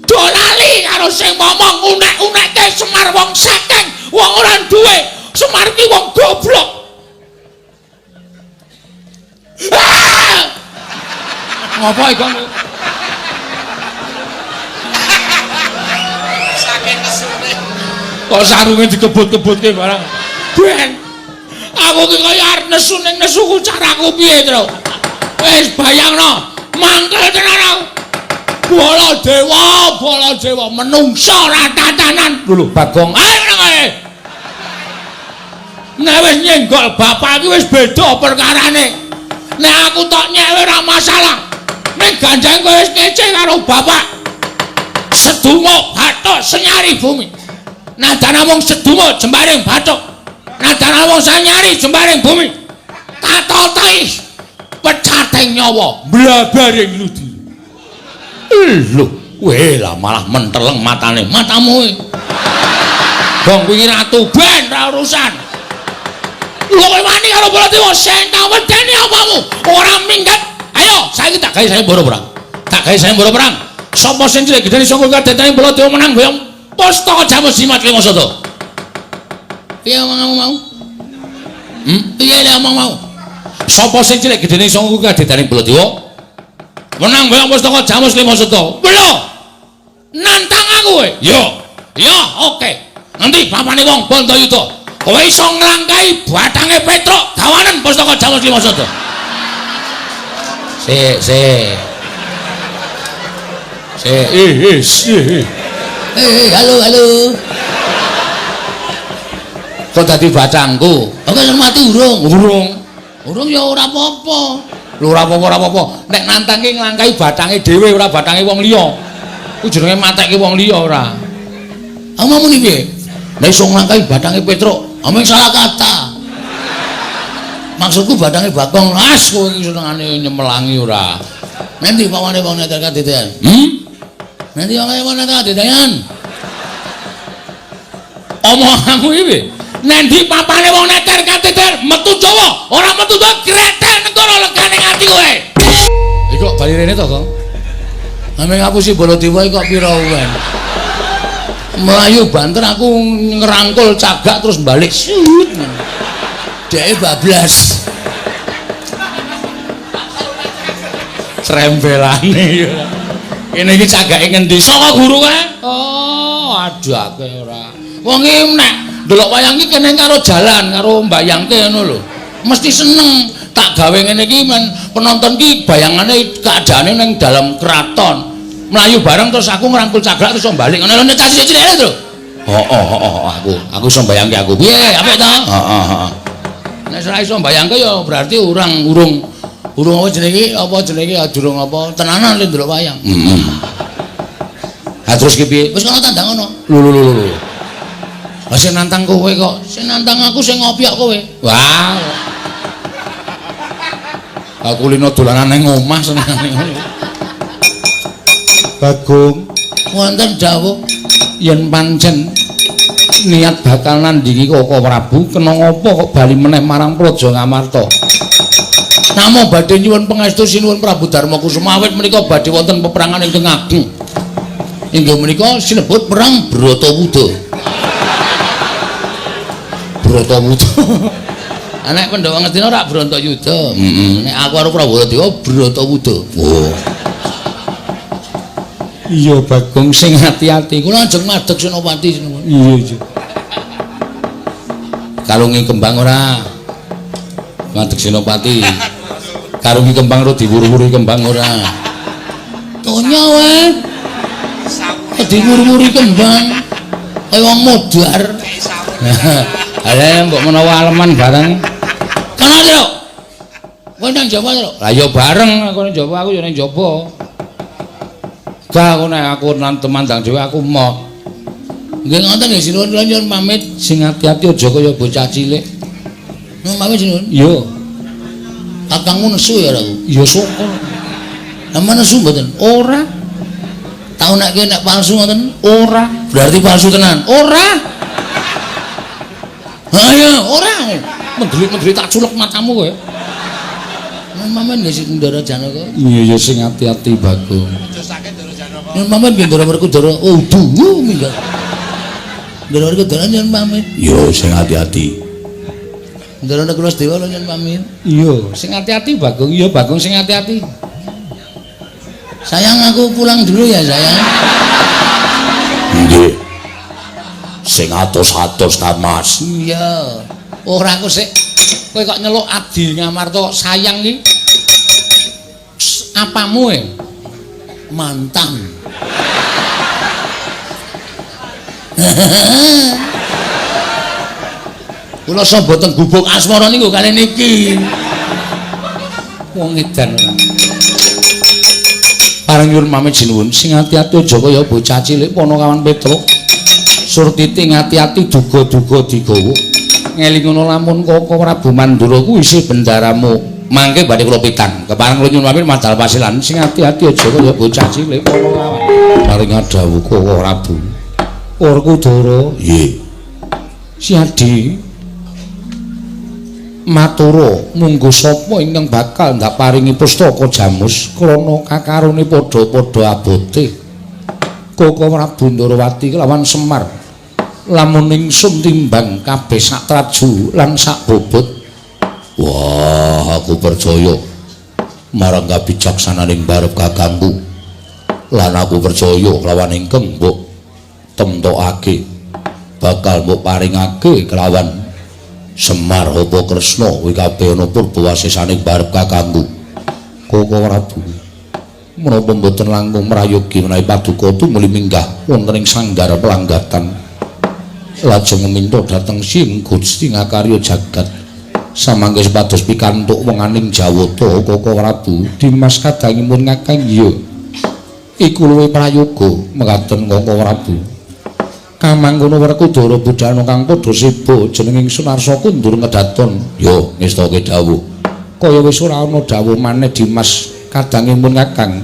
do lali karo sing momong unek-unekke Semar wong saking, wong ora duwe. Semar ki wong goblok. Ah! Ngopo iki kok? Saking nesune. Kok sarunge dikebut-kebutke barang. Ben. Aku ki kaya arep nesu ning nesuku caraku piye, Tru? Wis bayangno, mangkel tenan aku. Baladewa, Baladewa menungsa ora tatanan. Lho Bagong. Ayo nang kae. Nek wis nyenggol bapak iki wis beda perkarane. Nek aku tok nyewe ora masalah. Ning ganjang kowe wis ngece karo bapak. Sedungo bathuk senyari bumi. Nadan namung sedungo jembaring bathuk. Nadan namung sanyari jembaring bumi. Tatotai pecating nyawa blabaring ludi. Lho, weh lah malah menteleng matane. Matamu. Gong kuwi ratu ben ra urusan. Lho kowe wani karo Baladewa sing tak wedeni apamu? Ora minggat. Ayo, saiki tak gawe sayembara perang. Tak gawe sayembara perang. Sapa sing cilik gedene saka kadetane Baladewa menang boyong pustaka Jamus Jimat Lima Sada. Piye omongmu mau? Piye le omong mau? Sapa sing cilik gedene saka kadetane Baladewa menang boyong pustaka Jamus Lima Sada. Lho. Nantang aku kowe. Yo. Yo, oke. Nanti bapane wong Bandayuda. Kowe iso nglangkai batange Petruk gawanen pustaka Jamus Lima Sada. Sik, sik. Sik, sik. Halo, halo. Kok dadi bacangku? Oke, sing mati urung. Urung. Urung ya ora apa-apa. Lho ora apa-apa, ora apa-apa. Nek nantangke nglangkai batange dhewe ora batange wong liya. Ku jenenge matekke wong liya ora. Omongmu muni piye? Nek iso nglangkai batange Petruk, omong salah kata. Maksudku batange Bagong. As kowe iki senengane nyemelangi ora. Nanti pawane wong netel kadedean. Nanti pawane wong netel kadedean. Omonganmu iki piye? Nendi papane wong neter kateter metu Jawa, ora metu Jawa gretel negara legane ati kowe. Iku kok bali rene to, Kong? Ame ngapusi Baladewa kok pira wen. Melayu banter aku ngerangkul cagak terus balik sut. Dheke bablas. Srembelane ya. Kene iki cagake ngendi? Saka guru kae. Oh, aduh akeh ora. Wong iki nek ndelok wayang iki kene karo jalan karo mbayangke ngono lho. Mesti seneng. Tak gawe ngene iki men penonton ki bayangane keadaane ning dalam keraton. Melayu bareng terus aku ngrangkul cagak terus balik ngono lho cah cilik-cilik lho. Heeh heeh aku iso mbayangke aku. Piye apik to? Heeh heeh. Nek ora iso mbayangke ya berarti urang urung urung apa jenenge durung apa tenanan lho ndelok wayang. Heeh. Ha terus ki piye? Wis kono tandang ngono. Lho lho lho lho. Lah sing nantang kowe kok, sing nantang aku sing ngopiok kowe. Wah. Aku lino dolanan ning omah senengane ngono. Bagong, wonten dawuh yen pancen niat bakal nandingi Koko Prabu, kena ngapa kok bali meneh marang Praja Ngamarta? Namung badhe nyuwun pangestu sinuwun Prabu Darma Kusuma awit menika badhe wonten peperangan ingkang ageng. Inggih menika sinebut perang Bratawuda. Bratawuda. Nek Pandhawa Ngastina ora Bratayuda. Heeh. Nek aku karo Prabu Baladewa Bratawuda. Oh. Iya Bagong sing ati-ati. Kula ajeng madeg Senopati sinuwun. Iya iya. Karungi kembang ora? Madeg Senopati. Karungi kembang ora diwuru-wuru kembang ora? Tonya wae. Diwuru-wuru kembang. Kaya wong modar. Ala mbok menawa aleman bareng. Kana lho. Kowe nang Jawa lho. Lah ya bareng aku nang Jawa, aku ya nang Jawa. Gak aku nek aku nang temandang dhewe aku moh. Nggih ngoten nggih sinuwun kula nyuwun pamit sing ati-ati aja kaya bocah cilik. Nyuwun pamit sinuwun. Iya. Kakangmu nesu ya aku. Ya syukur. Lah nesu mboten? Ora. Tau nek kowe nek palsu ngoten? Ora. Berarti palsu tenan? Ora. Ha ya, ora. Mendelik-mendelik tak culek matamu kowe. Nyuwun pamit nggih sing Ndara Janaka. Iya ya sing ati-ati Bagong. Aja sakit Ndara Janaka. Nyuwun pamit nggih Ndara Werkudara. Oh, duwu minggat. Ndara Werkudara nyuwun pamit. Iya sing ati-ati. Ndara Nakula Dewa nyuwun pamit. Iya, sing ati-ati Bagong. Iya Bagong sing ati-ati. Sayang aku pulang dulu ya sayang. Nggih. Sing atos-atos ta Mas. Iya. Ora aku sik kowe kok nyeluk Adi Ngamarta sayang iki. Apamu e? Mantan. Kula sapa teng gubuk asmara niku kali niki. Wong edan ora. Pareng nyuwun pamit sinuwun sing ati-ati aja kaya bocah cilik Panakawan Petruk. Surtiti ngati-ati duga-duga digawa. Ngelingono lamun Koko Prabu Mandura kuwi isih bendaramu. Mangke badhe kula pitang. Kepareng kula nyuwun pamit madal pasilan sing ati-ati aja kaya bocah cilik Panakawan. Paring dawuh Koko Prabu. Werkudara, nggih. Si Adi matura munggo sapa ingkang bakal ndak paringi pustaka jamus krana kakarone padha-padha abote. Koko Prabu Ndorowati kelawan Semar lamun ingsun timbang kabeh sak traju lan sak bobot. Wah, aku percaya marang kabijaksananing barep kakangku. Lan aku percaya kelawan ingkang mbok temtokake bakal mbok paringake kelawan Semar apa Kresna kuwi kabeh ana purba wasesane barep kakangku. Koko Prabu menapa mboten langkung mrayogi menawi paduka tumuli minggah wonten ing sanggar pelanggatan lajeng minta dhateng Sing Gusti ngakarya jagat samangke supados pikantuk wenganing Jawata. Koko Prabu Dimas kadangipun kakang iya iku luwih prayoga mekaten Koko Prabu. Kamangkono Werkudara budhana kang padha seba jeneng ingsun arsa kundur ngedaton. Yo ngestake dawuh. Kaya wis ora ana dawuh maneh Dimas kadangipun kakang.